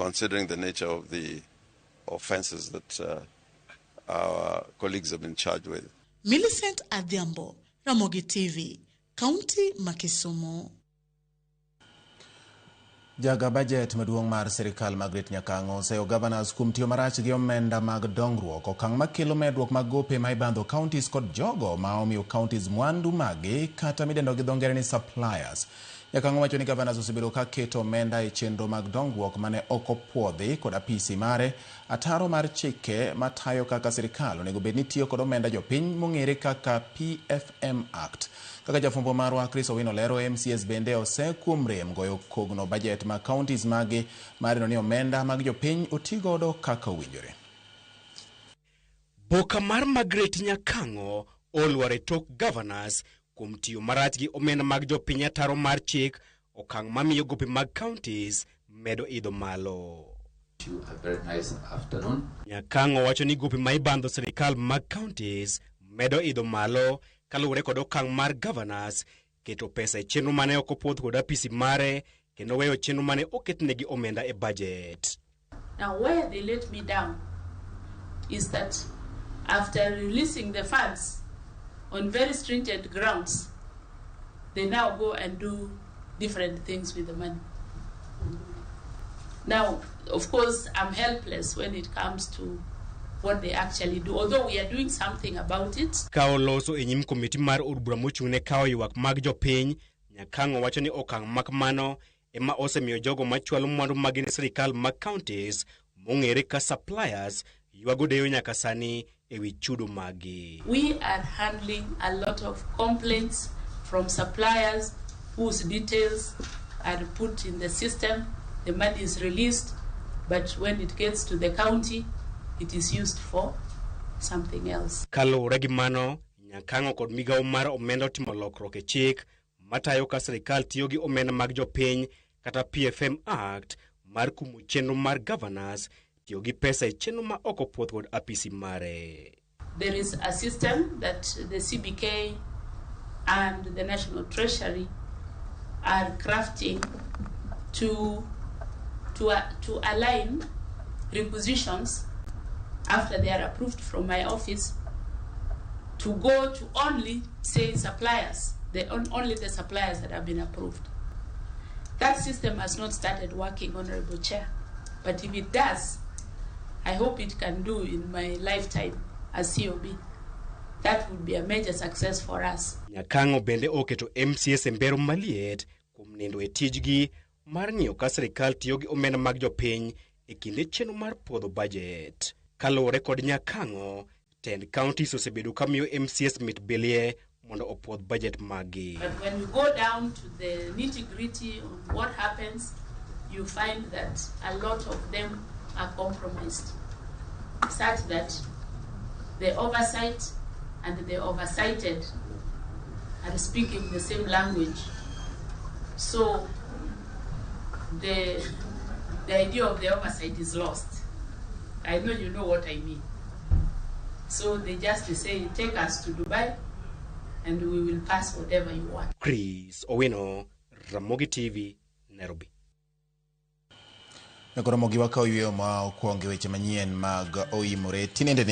Considering the nature of the offenses that our colleagues have been charged with. Millicent Adhiambo, Ramogi TV, Kaunti ma Kisumu. Jaga bajet maduong' mar sirikal Margaret Nyakang'o oseyo governors kuom tiyo marach gi omenda mag dongruok, okang' makelo medruok mag gope ma ibandho counties kod jogo ma omiyo counties mwandu maggi kata midendo gi dho ngere ni suppliers. Nyakang'o wacho ni governors osebedo ka keto omenda e chenro mag dongruok mane ok opuodhi kod apisi mare, ataro mar chike matayo kaka sirikal onego bed ni tiyo kod omenda jopiny mong'ere kaka PFM Act. Kaka jafwambo marwa Chris Owino lero, MCAs bende ose kuom rem goyo kogno bajet mag counties magi mar neno ni omenda mag jopiny otigodo kaka owinjore. Boka mar Margaret Nyakang'o olwar e tok governors kuom tiyo marach gi omenda mag jopiny ataro mar chik, okang' mamiyo gope mag counties medo idho malo. You a very nice afternoon. Nyakang'o wacho ni gope ma ibandho sirikal mag counties medo idho malo kaluwore kod okang' mar governors keto pesa e chenro mane ok opuodh kod apisi mare kendo weyo chenro mane oketnegi omenda e budget. Now, where they let me down is that after releasing the funds on very stringent grounds, they now go and do different things with the money. Now, of course, I'm helpless when it comes to what they actually do, although we are doing something about it. Ka oloso e nyim komiti mar od bura mochung' ne kawo ywak mag jopiny, Nyakang'o wacho ni okang' makamano ema osemiyo jogo machwalo mwandu magi ne sirikal mag counties mong'ere ka suppliers ywago deyo nyaka sani ewi chudo maggi. We are handling a lot of complaints from suppliers whose details are put in the system. The money is released, but when it gets to the county, it is used for something else. Kaluwore gi mano, Nyakang'o kod migawo mar omenda otimo lokruok e chik matayo ka sirikal tiyo gi omenda mag jopiny kata PFM Act mar kumo chenro mar governors tiyo gi pesa e chenro ma ok opuodh kod apisi mare. There is a system that the CBK and the National Treasury are crafting to align requisitions after they are approved from my office to go to only, say, suppliers, only the suppliers that have been approved. That system has not started working, Honorable Chair, but if it does, I hope it can do in my lifetime as COB. That would be a major success for us. Nyakang'o bende oketo MCAs e mbero maliet kuom nindo e tijgi mar ng'iyo ka sirikal tiyo gi omenda mag jopiny e kinde chenro mar puodho bajet. Kaluwore kod Nyakang'o, tend counties osebedo ka miyo MCAs mit bilie mondo opuodh bajet maggi. But when you go down to the nitty gritty of what happens, you find that a lot of them are compromised, such that the oversight and the oversighted are speaking the same language. So the idea of the oversight is lost. I know you know what I mean. So they just say, "Take us to Dubai and we will pass whatever you want." Chris Owino, Ramogi TV, Nairobi. Nyakoro mogi wakaw yweyo ma okwongo e weche manyien mag oimore tinendeni.